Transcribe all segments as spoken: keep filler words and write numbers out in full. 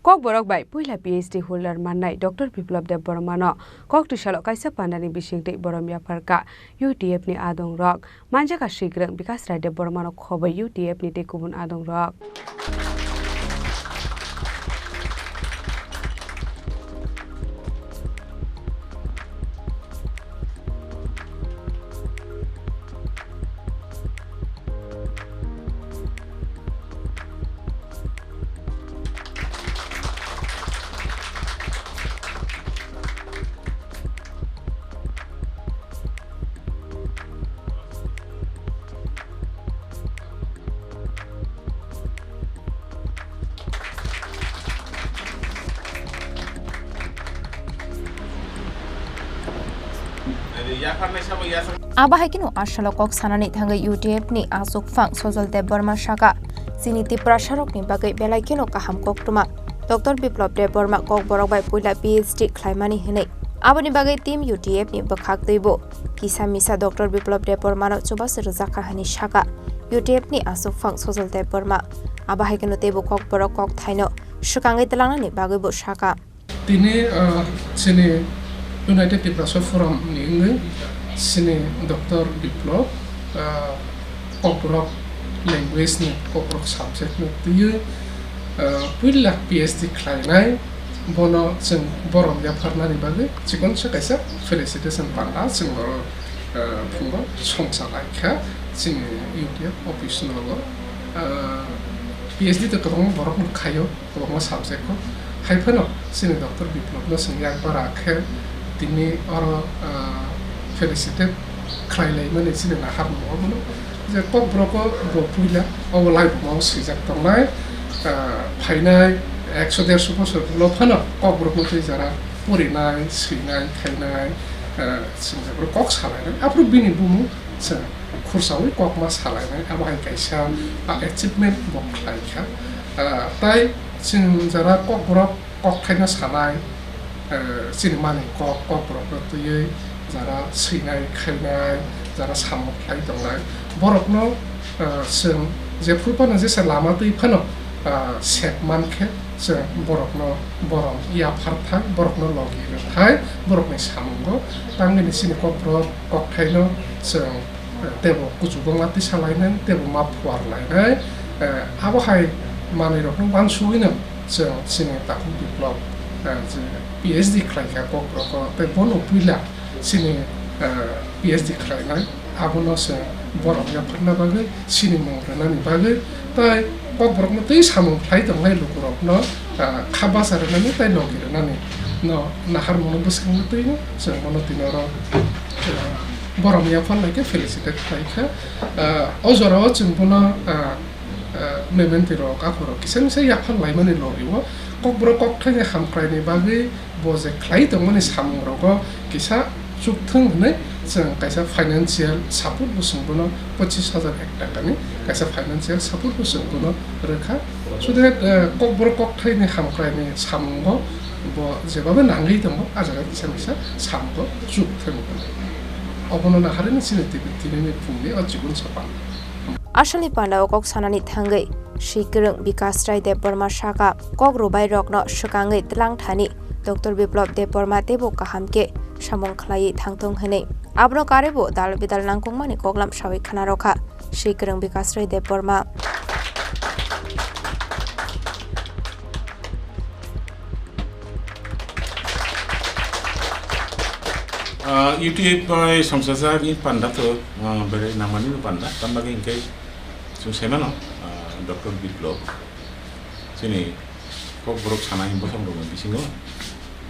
Kokborok bai puila P H D holder mannai Doctor Biplab Debbarmano koktwi salo kaisa pandani bisingtwi borom yapharkha U T F ni adongrok. Manjakha Swikwrwng Bikas Rai Debbarmano khobwi U T F ni tei kubun adongrok. Abo hai kheno a salo kok sanani thangwi U T F ni achukphang Sojol Debbarma sakha, chini Tiprasarokni bagwi belai kheno kaham koktwma. Doctor Biplab Debbarma Kokborok bai puila P H D khlaimani hwnwi. Aboni bagwi team U T F ni bwkhak twibo kisa misa Doctor Biplab Debbarmano chubachu rwjakha hwnwi sakha U T F ni achukphang Sojol Debbarma. Abo hai kheno teibo Kokborok kokthaino swkangwi twlangnani bagwibo sakha. Tini, ah, chini United Tiprasa Forum ni wngwi chini Doctor Biplab, ah, Kokborok language ni, Kokborok subject no twiwi, ah, puila P H D khlainai, bono chwng borom yapharnani bagwi chikonsa kaisa felicitation panda chwng oro, ah, phungo songcha laikha chini U T F office nogo, ah, P H D to kwbangma borok no khaio. Kwbangma subject o. Hai phano chini Doctor Biplab no chwng yak bara khe tini oro, ah, felicitate khlai lai mani chini nahar mung obono. Je Kokborok o bo puila obo laibuma o swijak tongnai, ah, phainai ekso derso bosor ulo phano Kokborok no twi jara porinai, swinai, khainai, ah, chwng je borok kok salainai. Aphuru bini bumung chwng khursaui kokma salainai, abo hai kaisa a achievement bo khlai kha. Ah, tai chwng jara Kokborok kokthaino sanai, eh, chini mani kok, Kokborokno twiwi jara swinai, khainai, jara samung khlai tongnai, borokno, eh, chwng jephru phano jesa lama twi phano, ah, sep man khe chwng borokno borom yaphar thai, borokno logi rw thai, borokni samungo tangwi chini Kokborok kokthaino chwng tebo kuchugo ma tisa lainai, tebo ma phuar lainai, eh, abo hai manwi rokno uansugwino chwng chini takhuk Biplab, eh, je P H D khlai kha Kokborok o, tei bono puila chini, eh, P H D khlainai, abono chwng borom yapharna bagwi, chini mung rwnani bagwi, tei Kokborokno tei samung khlai tongnai lukurokno, ah, kha bacha rwnani tei logi rwnani no naharmungno bwskango twi chwng bono tini oro, ah, borom yaphar lai khe felicitate khlai kha. Ah, o jorao chwng bono, ah, ah, mementi rok, aphuru rok kisa misa yaphar laimani logi o Kokborok kokthaini hamkraini bagwi bo je khlai tongmani samungrogo kisa chukthwng hwnwi chwng kaisa financial support bo chwng bono pochis hajar ek takani kaisa financial support bo chwng bono rwkha. Sude, eh, Kokborok kokthaini hamkraini samungo bo jebabe nangwi tongo, a jaga kisa misa samungo chukthwng hwnwi. Obono naharwi chini tini, tinini phungni o chikon sapan. Asalni pandao kok sanani thangwi Swikwrwng Bikas Rai Debbarma sakha, kok rwbairokno swkangwi twlang thani Doctor Biplab Debbarma teibo kaham khe samung khlaiwi thangthung hwnwi. Abono karwibo dal bidal nangkukmani koklam sawi khna rwkha Swikwrwng Bikas Rai Debbarma. Ah, U T F bai songchajak ni panda to, ah, berai nangmani no panda, tamo bagwi hwnkhe chwng sai mano, ah, Doctor Biplab chini Kokborok sanai bosong rokni bisingo,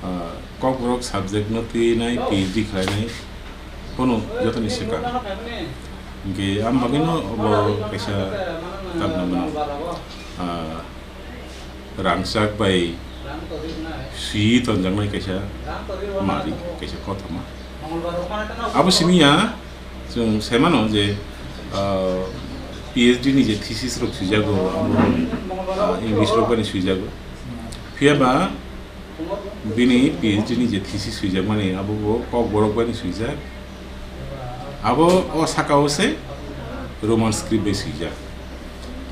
ah, Kokborok subject no twi nai P H D khlai nai bono jotoni swkang. Hwnkhe am bagwi no obo kaisa tabna mano, ah, rangchak bai swi tonjaknai kaisa mari, kaisa kothoma. Abo simi ya, chwng sai mano je, ah, P H D ni je thesis rok swijago, abo, ah, English rok bai swijago. Phiya ba bini P H D ni je thesis swijakmani, abo bo Kokborok bai swijak. Abo o saka o se Roman script bai swijak.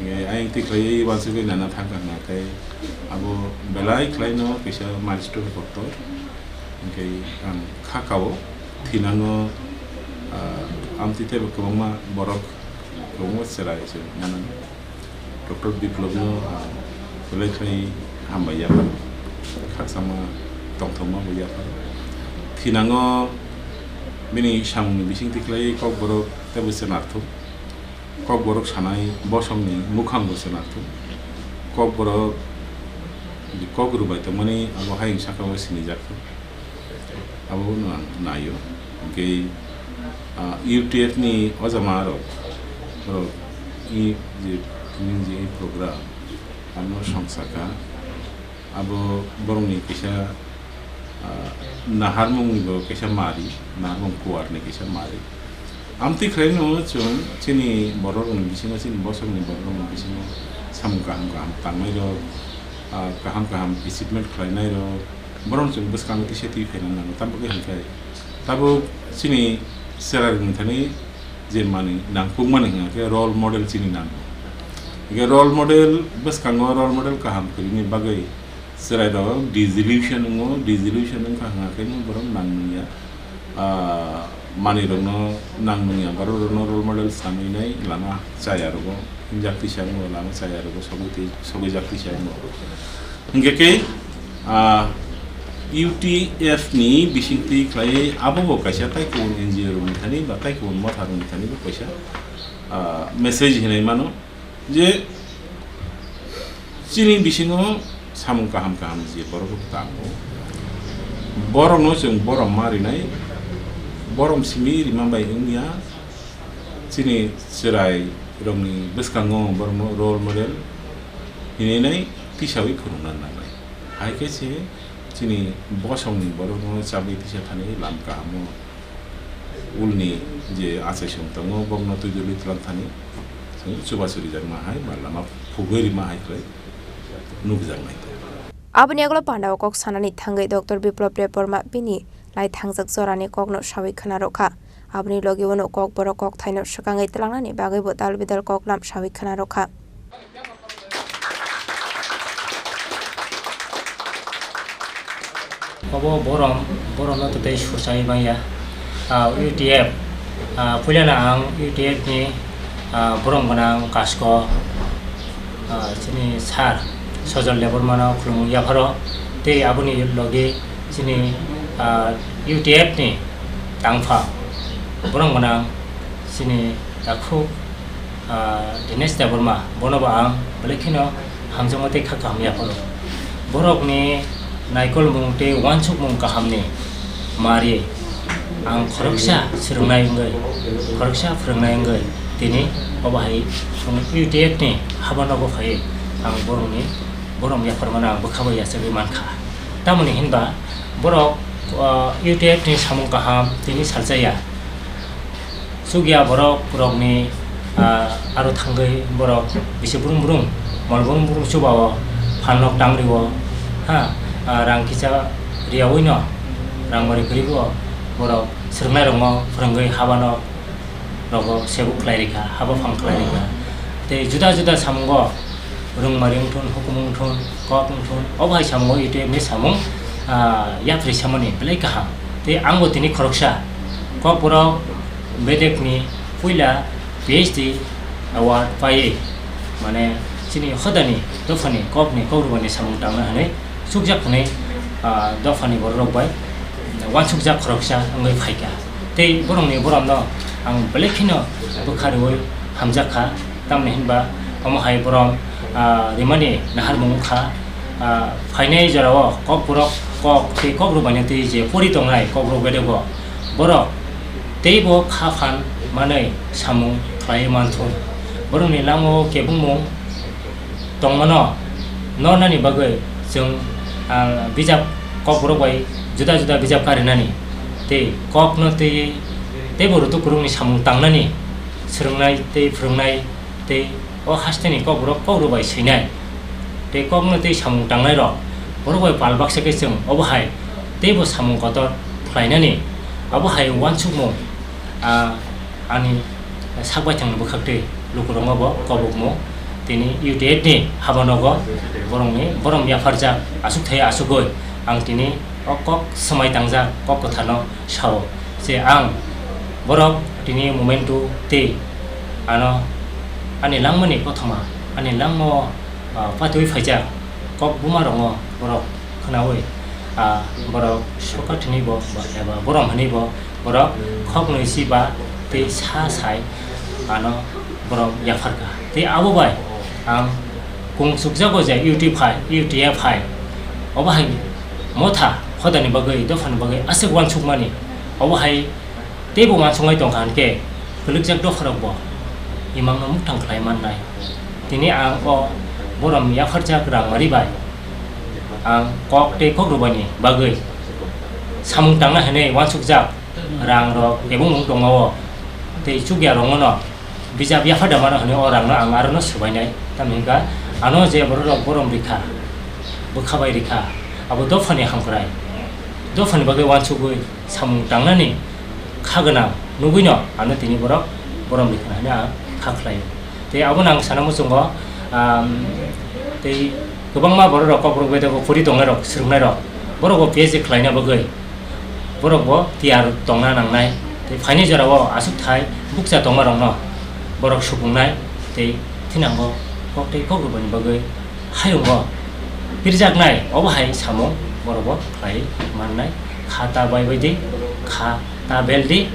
Hingke ayang twi khlaiwi uansugwi nana thangkha hwnkhe abo belai khlaino kaisa milestone kotor. Hingke ang kha kao thinango, ah, amtwi teibo kwbangma borok, kwbangma chwrai se nana Doctor Biplobno, ah, belai khlai hambai yaphar, khakchangma tongthokma bo yaphar. Thinango bini samungni bisingtwi khlai kokborok teibo chwnairok. Kokborok sanai bosongni mukhango chwnairok. Kokborok kok rwbai tongmani abo hayung sakao sinijak. Abono ang naio. Hingke, ah, U T F ni o jama rok, borok i je, tini je i program, ano song saka, abo borokni kisa, ah, naharmungni bo kisa mari, naharmung kuarni kisa mari. Amtwi khlaino chwng chini bororokni bisingo, chini bosongni bororokni bisingo samung kaham kaham tangnairok, ah, kaham kaham achievement khlainairok, borokno chwng bwskango tisa twi phaina nango. Tamokhe hwnkhai tabuk chini chwrairokni thani je manwi nangkukmani hwnka khe role model chini nango. Hingkhe role model bwskango role model kaham kwrwini bagwi chwrairok disillusion wngo, disillusion wngkha hwnka khe borok nang nungya. Ah, manwirokno nang nungya, bororokno role model sanwi nai lama chaya rwgo, hinjak tisa wngo, lama chaya rwgo, sogwi twi-, sogwijak tisa wngo. Hingkhe khe, ah, U T F ni bisingtwi khlaiwi abobo kaisa tai kubun N G O rokni thani ba tai kubun motha rokni thani bo kaisa, ah, message hinwi mano. Je chini bisingo samung kaham kaham je borok tango, borokno chwng borom ma rinai, borom simi rima bai wngya, chini chwrai rokni bwskango borokno role model hinwi nai tisawi phunukna nangnai. Hai khe se chini bosongni borokno chabwi tisa thani lam kahamo ulni je achaisong tongo, bokno twi dulwi twlang thani chwng chubachu rijakma hai ba lama phugwi rima hai khlai nukjaknai. Aboni yagulo pandao kok sanani thangwi Doctor Biplab Debbarma bini lai thangjak jorani kokno sawi khwna rwkha. Aboni logi uano kokborok kokthaino swkangwi twlangnani bagwibo dal bidal koklam sawi khwna rwkha. Obo borom, boromno to tei sursai manya. Ah, U T F, ah, puilano ang U T F ni, ah, borom gwnang kasko, ah, chini sir Sojol Debbarmano khulumung yapharo. Tei aboni logi chini, ah, U T F ni tangpha borom gwnang chini takhuk ah, Dinesh Debbarma, bono bo ang belai kheno hamjakma tei kha kaham yapharo. Borokni naikolmung tei uansukmung kahamni mari ang khoroksa swrwngnai wngwi, khoroksa phwrwngnai wngwi tini obo hai chwng U T F ni habanogo phaiwi ang borokni borom yapharmano ang bwkha bai yachagwi mankha. Tamoni hinba borok, ah, U T F ni samung kaham tini salsa ya. Chukya borok rokni, ah, aro thangwi borok bisi brum brum, mol brum brum chubao, phan nok tang rio, ha, ah, rang kisa riyaui no, rang mari kwrwi bo borok swrwngnai rokno phwrwngwi haba nok rogo sebuk khlai rikha, haba phang khlai rikha. Tei juda juda samungo rwngmari wngthun, hukumu wngthun, kok wngthun, obo hai samungo U T F ni samung, ah, yapri samani belai kaham. Tei ang bo tini khoroksa Kokborok bedekni puila P H D award paiwi, mane chini hodani dophani kokni kokrwbani samung tangna hwnwi chukjak hwnwi, ah, dophani bororok bai uansukjak khoroksa wngwi phaikha. Tei borokni boromno ang belai kheno bwkha rwui hamjak kha. Tamni hinba omo hai borom, ah, rimani naharmung wngkha. Ah, phainai jorao kokborok kok tei kokrwbaino twi je pori tongnai kokrok bedego borok teibo kha phan manwi samung khlaiwi manthun. Borokni langmao kebengmung tongmano nornani bagwi chwng, ah, bijap kokborok bai juda juda bijap karinani tei kokno twiwi teibo rutuk kwrwngni samung tangnani swrwngnai tei phwrwngnai tei o hasteni kokborok kokrok bai swinai tei kokno tei samung tangnairok borok bai pal baksa khe chwng obo hai teibo samung kotor khlainani abo hai uansukmung, ah, ani sak baithangni bwkhaktwi lukurokno bo kobokmung. Tini U T F ni habanogo borokni borom yapharjak aswk thai aswkgwi ang tini o kok swmai tangjak kok kwtharno sao je ang borok tini momentu tei ano ani langmani kothoma ani langmao, ah, patwi phaijak kok bumarokno borok khwnawi, ah, borok soka thwinibo ba eba borom hwnibo borok khoknwi si ba tei sa sai ano borok yapharkha. Tei abo bai ang kung chukjago je U T F hai, U T F hai. Obo hai motha hodani bagwi, dophani bagwi aswk uansukmani. Obo hai teibo uansuknai tongkha hinkhe kwlwkjak dopharokbo imangno mukthang khlai mannai. Tini ang o borom yapharjak rangmari bai ang kok tei kok rwbaini bagwi samung tangna hinwi uansukjak rangrok ebong mung tongmao tei chukya rokno bijap yaphar da mano hinwi o rangno ang arono swbainai. Tamni hwnkha ano je bororok borom rikha, bwkha bai rikha, abo dophani hamkrai, dophani bagwi uansugwi samung tangnani kha gwnang nugwino ano tini borok borom rikha hinwi ang kha khlaio. Tei abono ang sana muchungo, um, tei kwbangma bororok Kokborok bedego puri tongnairok, swrwngnairok, borokbo P H D khlaina bagwi borokbo tiyar tongna nangnai. Tei phaini jorao aswk thai bukcha tongmarokno borok supungnai tei thinango kok tei kok rwbaini bagwi hayungo pirjaknai obo hai samung borokbo khlai mannai. Kha ta bai bai di, kha ta bel di.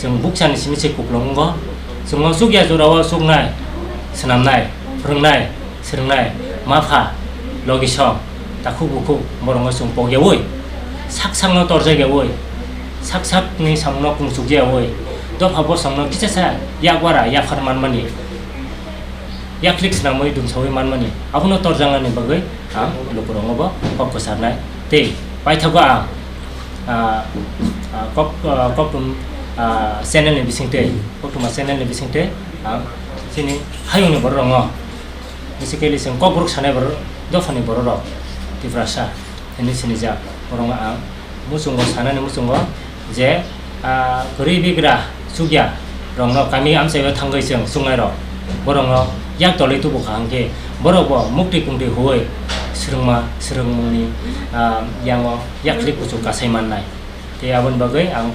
Chwng bukchani simi se kuplung wngo. Chwngno chukya jorao chuknai, swnamnai, phwrwngnai, swrwngnai, mapha, logisong, takhuk bukhuk, borokno chwng pokyaui, sak sakno torjakyaui, sak sakni samungno kungchukyaui, dopha bosongno kichasa yakwara yaphar manmani, yaklik swnamwi dumsaui manmani, abono torjaknani bagwi ang lukurokno bo kok kwcharnai. Tei paithago ang, ah, ah, kok, ah, koktum, ah, channel ni bisingtwi, koktuma channel ni bisingtwi ang chini hayungni bororokno, basically chwng Kokborok sanai borok, dophani bororok, Tiprasa hinwi sinijak, borokno ang muchungo sanani muchungo je, ah, kwrwi bigra chukya rokno kami amchaio thangwi chwng chuknairok, borokno yak tolwi tubukha hwnkhe borokbo muktwi kungtwi huwi swrwngma swrwngmungni, ah, yango yaklik kuchuk kasai mannai. Tei aboni bagwi ang,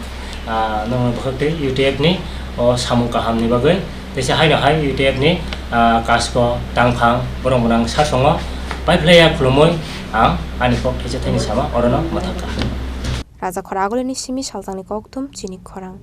ah, nokno bwkhak twi U T F ni o samung kahamni bagwi teisa haino hai U T F ni, ah, kasko tangphang borok mwnang sasongo paiphlaiya khulumui ang ani kok thaisa thaini sama orono mwthangkha. Raja Khora Agulini simi saltangni kokthum chini khorang.